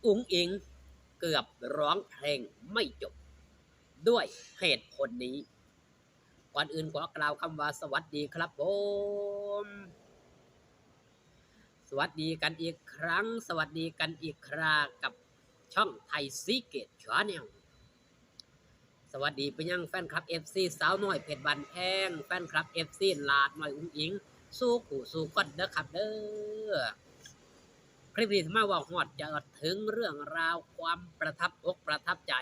ອຸ້ງອິງເກືອບຮ້ອງເພງໄມ່ຈົບດ້ວຍເຫດຜົນນີ້. ກ່ອນອື່ນຂໍກ່າວຄຳວ່າສະຫວັດດີຄັບຜົມ, ສະຫວັດດີກັນອີກຄັ້ງ, ສະຫວັດດີກັນອີກຄຣາກັບຊ່ອງໄທຊີເກດແຊນແນວ. ສະຫວັດດີໄປຍັງແຟນຄລັບເອັຟຊີສາວນ້ອຍເພັດບ້ານແພງ, ແຟນຄລັບເອັຟຊີຫຼ້ານ້ອຍອຸ້ງອິງ ສູ່ຄູ່ສູ່ຄົນເດີຄັບເດີ. ຄລິບນີ້ມາເວົ້າຮອດຈະເຖິງເລື່ອງລາວຄວາມປະທັບອົກປະທັບໃຈ,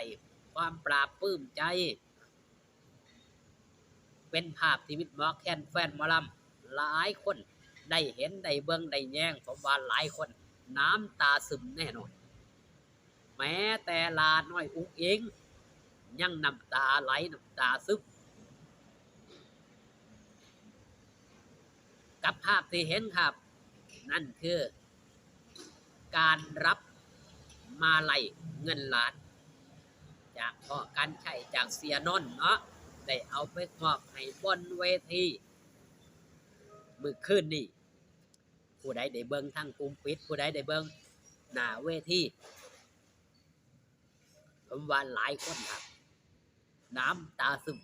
ຄວາມປາບປຶ້ມໃຈ, ເປັນພາບທີ່ມິດໝໍແຄນແຟນໝໍລຳຫຼາຍຄົນໄດ້ເຫັນໄດ້ເບິ່ງໄດ້ແຍງ, ຜົມວ່າຫຼາຍຄົນນ້ຳຕາຊຶມແນ່ນອນ. ແມ້ແຕ່ຫຼ້ານ້ອຍອຸ້ງອິງຍັງນ້ຳຕາໄຫຼ ນ້ຳຕາຊຶມ ກັບພາບທີ່ເຫັນຄັບ, ນັ້ນຄືການຮັບມາໄລເງິນລ້ານຈາກພໍ່ການໄຊ ຈາກເສຍນົນເນາະ, ໄດ້ເອົາໄປມອບໃຫ້ບົນເວທີມື້ຄືນນີ້. ຜູ້ໃດໄດ້ເບິ່ງທາງກຸ່ມປິດ, ຜູ້ໃດໄດ້ເບິ່ງໜ້າເວທີ, ຜົມວ່າຫຼາຍຄົນຄັບ ນ້ຳຕາຊຶມ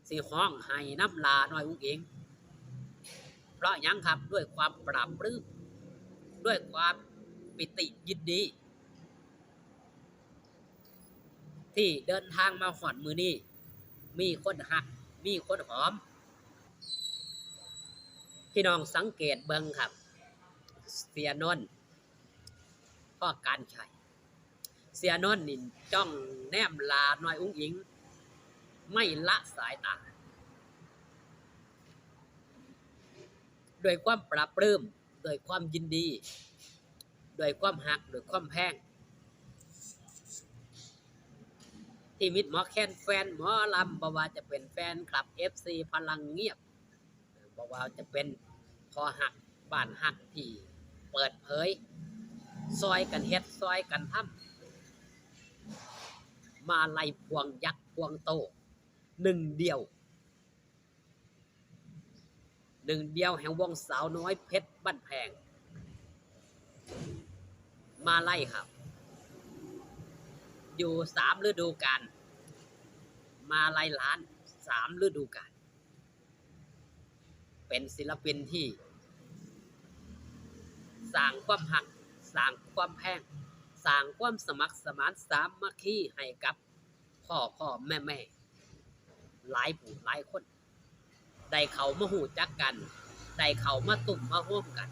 ຊິຮ້ອງໄຫ້ນຳຫຼ້ານ້ອຍອຸ້ງອິງ. ເພາະຫຍັງຄັບ? ດ້ວຍຄວາມປາບປຶ້ມ, ດ້ວຍຄວາມປີຕິຍິນດີ ທີ່ເດີນທາງມາຮອດມື້ນີ້, ມີຄົນຮັກ, ມີຄົນຫອມ. ພີ່ນ້ອງສັງເກດເບິ່ງຄັບ, ເສຍນົນ ພໍ່ການໄຊ, ເສຍນົນນີ້ຈ້ອງແນມຫຼ້ານ້ອຍອຸ້ງອິງ ໄມ່ລະສາຍຕາ ດ້ວຍຄວາມປາບປຶ້ມ, ດ້ວຍຄວາມຍິນດີ, ດ້ວຍຄວາມຮັກ, ດ້ວຍຄວາມແພງ ທີ່ມິດໝໍແຄນແຟນໝໍລຳ, ບໍ່ວ່າຈະເປັນແຟນຄລັບເອັຟຊີພະລັງງຽບ, ບໍ່ວ່າຈະເປັນພໍ່ຮັກບ້ານຮັກທີ່ເປີດເຜີຍ, ຊ່ອຍກັນເຮັດ, ຊ່ອຍກັນທຳ, ມາໄລພວງຍັກພວງໂຕ ໜຶ່ງດຽວ, ໜຶ່ງດຽວແຫ່ງວົງສາວນ້ອຍເພັດບ້ານແພງ ມາໄລຄັບ ຢູ່ສາມລະດູການ, ມາໄລລ້ານສາມລະດູການ. ເປັນສິລະປິນທີ່ສ້າງຄວາມຮັກ, ສ້າງຄວາມແພງ, ສ້າງຄວາມສະໝັກສະໝານສາມັກຄີໃຫ້ກັບພໍ່ໆແມ່ໆຫຼາຍຜູ້ຫຼາຍຄົນ ໄດ້ເຂົ້າມາຮູ້ຈັກກັນ, ໄດ້ເຂົ້າມາຕຸ້ມມາໂຮມກັນ,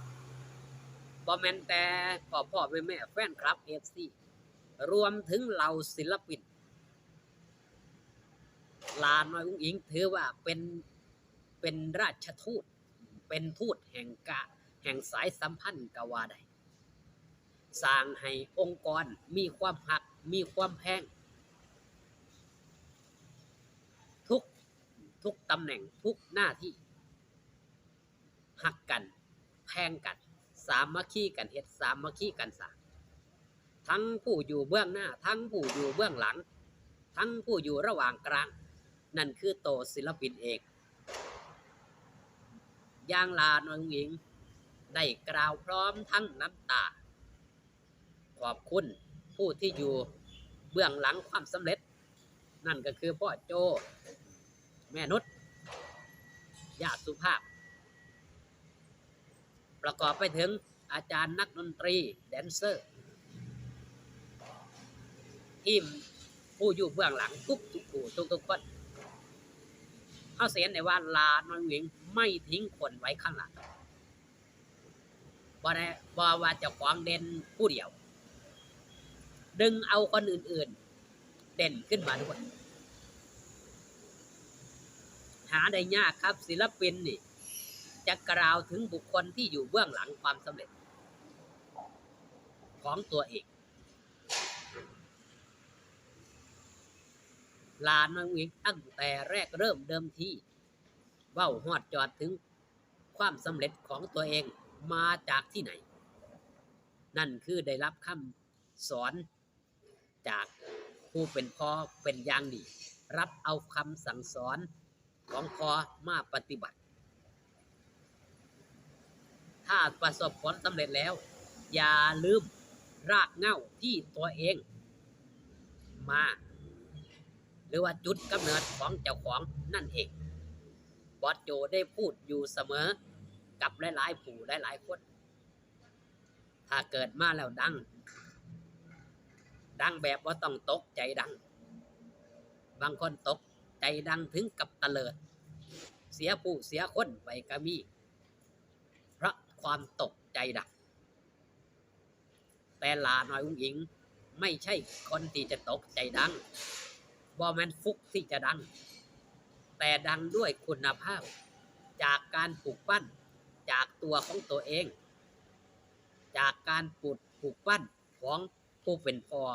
ບໍ່ແມ່ນແຕ່ພໍ່ໆແມ່ໆແຟນຄລັບເອັຟຊີ, ລວມເຖິງເຫຼົ່າສິລະປິນ. ຫຼ້ານ້ອຍອຸ້ງອິງຖືວ່າເປັນ, ເປັນລາຊະທູດ, ເປັນທູດແຫ່ງກະ, ແຫ່ງສາຍສຳພັນກໍວ່າໄດ້. ສ້າງໃຫ້ອົງກອນມີຄວາມຮັກ, ມີຄວາມແພງ ທຸກ, ທຸກຕຳແໜ່ງ, ທຸກໜ້າທີ່. ຮັກກັນ, ແພງກັນ, ສາມັກຄີກັນເຮັດ, ສາມັກຄີກັນສ້າງ. ທັງຜູ້ຢູ່ເບື້ອງໜ້າ, ທັງຜູ້ຢູ່ເບື້ອງຫຼັງ, ທັງຜູ້ຢູ່ລະຫວ່າງກາງ, ນັ້ນຄືໂຕສິລະປິນເອງ. ຢ່າງຫຼ້ານ້ອຍອຸ້ງອິງໄດ້ກ່າວພ້ອມທັງນ້ຳຕາ ຂອບຄຸນຜູ້ທີ່ຢູ່ເບື້ອງຫຼັງຄວາມສຳເລັດ, ນັ້ນກໍຄືພໍ່ໂຈ, ແມ່ນຸດ, ຍ່າສຸພາບ, ປະກອບໄປເຖິງອາຈານນັກດົນຕຣີ, ແດນເຊີ, ທີມຜູ້ຢູ່ເບື້ອງຫຼັງທຸກໆຜູ້, ທຸກໆຄົນ. ເຮົາຊິເຫັນໄດ້ວ່າຫຼ້ານ້ອຍອຸ້ງອິງໄມ່ຖິ້ງຄົນໄວ້ຂ້າງຫຼັງ. ບໍ່ໄດ້, ບໍ່ວ່າເຈົ້າຂອງເດັ່ນຜູ້ດຽວ, ດຶງເອົາຄົນອື່ນໆເດັ່ນຂຶ້ນມາດ້ວຍ. ຫາໄດ້ຍາກຄັບ, ສິລະປິນນີ້ຈະກ່າວເຖິງບຸກຄົນທີ່ຢູ່ເບື້ອງຫຼັງຄວາມສຳເລັດຂອງຕົວເອງ. ຫຼ້ານ້ອຍອຸ້ງອິງຕັ້ງແຕ່ແລກເລີ່ມເດີມທີ ເວົ້າຮອດຈອດເຖິງ ຄວາມສຳເລັດຂອງຕົວເອງມາຈາກທີ່ໃດ? ນັ້ນຄືໄດ້ຮັບຄຳສອນຈາກຜູ້ເປັນພໍ່ເປັນຢ່າງດີ, ຮັບເອົາຄຳສັ່ງສອນຂອງພໍ່ມາປະຕິບັດ. ຖ້າປະສົບຜົນສຳເລັດແລ້ວ, ຢ່າລືມລາກເຫງົ້າທີ່ຕົວເອງມາ ຫຼືວ່າຈຸດກຳເນີດຂອງເຈົ້າຂອງນັ້ນເອງ. ບອສໂຈໄດ້ພູດຢູ່ສະເໝີກັບຫຼາຍໆຜູ້ຫຼາຍໆຄົນ, ຖ້າເກີດມາແລ້ວດັງ, ດັງແບບບໍ່ຕ້ອງຕົກໃຈດັງ, ບາງຄົນຕົກໃຈດັງເຖິງກັບຕະເລີດ, ເສຍຜູ້ເສຍຄົນໄປກໍມີ ເພາະຄວາມຕົກໃຈດັງ. ແຕ່ຫຼ້ານ້ອຍອຸ້ງອິງໄມ່ໃຊ່ຄົນທີ່ຈະຕົກໃຈດັງ, ບໍ່ແມ່ນຟຸກທີ່ຈະດັງ, ແຕ່ດັງດ້ວຍຄຸນນະພາບ ຈາກການປູກປັ້ນຈາກຕົວຂອງຕົວເອງ, ຈາກການປູກ, ປູກປັ້ນຂອງຜູ້ເປັນພໍ່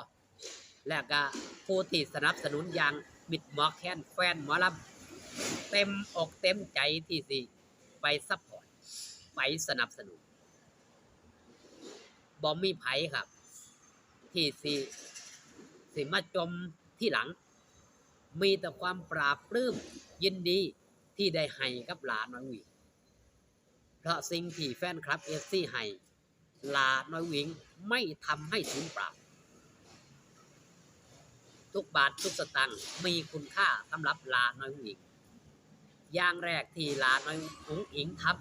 ແລະກະຜູ້ທີ່ສະໜັບສະໜູນຢ່າງມິດໝໍແຄນ ແຟນໝໍລຳ ເຕັມອົກເຕັມໃຈທີ່ຊິໄປຊັບພອດ ໄປສະໜັບສະໜູນ. ບໍ່ມີໃຜຄັບທີ່ຊິ, ຊິມາຈົ່ມທີຫຼັງ, ມີແຕ່ຄວາມປາບປຶ້ມຍິນດີທີ່ໄດ້ໃຫ້ກັບຫຼ້ານ້ອຍອຸ້ງອິງ, ເພາະສິ່ງທີ່ແຟນຄລັບເອັຟຊີໃຫ້ ຫຼ້ານ້ອຍອຸ້ງອິງໄມ່ທຳໃຫ້ສູນເປົ່າ. ທຸກບາດທຸກສະຕາງມີຄຸນຄ່າສຳລັບຫຼ້ານ້ອຍອຸ້ງອິງ. ຢ່າງແລກທີ່ຫຼ້ານ້ອຍອຸ້ງອິງທຳ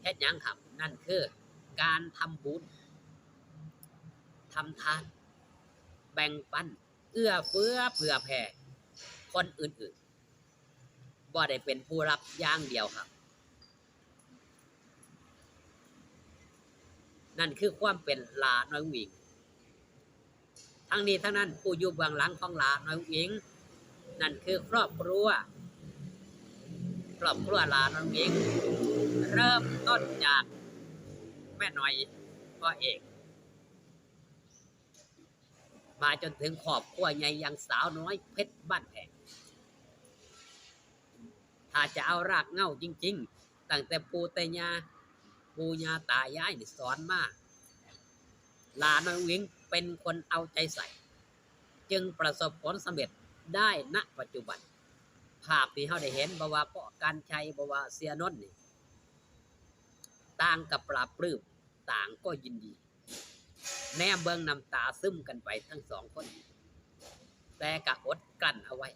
ເຮັດຫຍັງຄັບ? ນັ້ນຄືການທຳບຸນ, ທຳທານ, ແບ່ງປັນ, ເອື້ອເຟື້ອເຜື່ອແຜ່ຄົນອື່ນໆ. ບໍ່ໄດ້ເປັນຜູ້ຮັບຢ່າງດຽວຄັບ. ນັ້ນຄືຄວາມເປັນຫຼ້ານ້ອຍອຸ້ງອິງ. ທັງນີ້ທັງນັ້ນ ຜູ້ຢູ່ເບື້ອງຫຼັງຂອງຫຼ້ານ້ອຍອຸ້ງອິງ ນັ້ນຄືຄອບຄົວ, ຄອບຄົວຫຼ້ານ້ອຍອຸ້ງອິງ ເລີ່ມຕົ້ນຈາກແມ່ນ້ອຍພໍ່ເອກ ມາຈົນເຖິງຄອບຄົວໃຫຍ່ຢ່າງສາວນ້ອຍເພັດບ້ານແພງ. ຖ້າຈະເອົາລາກເຫງົ້າຈິງໆ ຕັ້ງແຕ່ປູ່ແຕ່ຍ່າ, ປູ່ຍ່າຕາຍາຍນີ້ສອນມາ, ຫຼ້ານ້ອຍອຸ້ງອິງເປັນຄົນເອົາໃຈໃສ່, ຈຶ່ງປະສົບຜົນສຳເລັດໄດ້ນະປັດຈຸບັນ. ພາບທີ່ເຮົາໄດ້ເຫັນ ບໍ່ວ່າພໍ່ການໄຊ, ບໍ່ວ່າເສຍນົນນີ້, ຕ່າງກໍປາບປຶ້ມ, ຕ່າງກໍຍິນດີ. ແນມເບິ່ງນ້ຳຕາຊຶມກັນໄປທັງສອງຄົນ, ແຕ່ກະອົດກັ້ນເອົາໄວ້.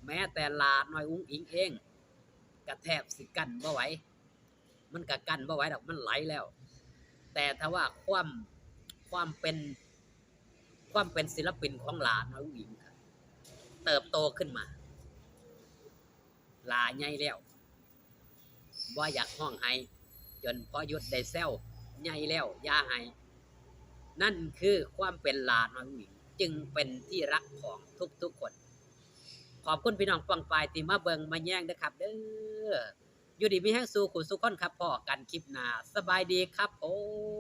ແມ້ແຕ່ຫຼ້ານ້ອຍອຸ້ງອິງເອງກະແທບຊິກັ້ນບໍ່ໄຫວ, ມັນກະກັ້ນບໍ່ໄຫວດອກ, ມັນໄຫຼແລ້ວ. ແຕ່ຖ້າວ່າຄວາມ, ຄວາມເປັນ, ຄວາມເປັນສິລະປິນຂອງຫຼ້ານ້ອຍອຸ້ງອິງເຕີບໂຕຂຶ້ນມາ, ຫຼ້າໃຫຍ່ແລ້ວ ບໍ່ຢາກຮ້ອງໄຫ້, ຈົນພໍ່ຍຸດໄດ້ແຊວ, ໃຫຍ່ແລ້ວຢ່າໄຫ້. ນັ້ນຄືຄວາມເປັນຫຼ້ານ້ອຍອຸ້ງອິງ ຈຶ່ງເປັນທີ່ຮັກຂອງທຸກໆຄົນ. ຂອບຄຸນພີ່ນ້ອງປ້ອງປາຍທີ່ມາເບິ່ງມາແຍງເດີຄັບເດີ. ຢູ່ດີມີແຮງສູ່ຄູ່ສູ່ຄົນຄັບ, ພໍ້ກັນຄລິບໜ້າ. ສະບາຍດີຄັບຜົມ.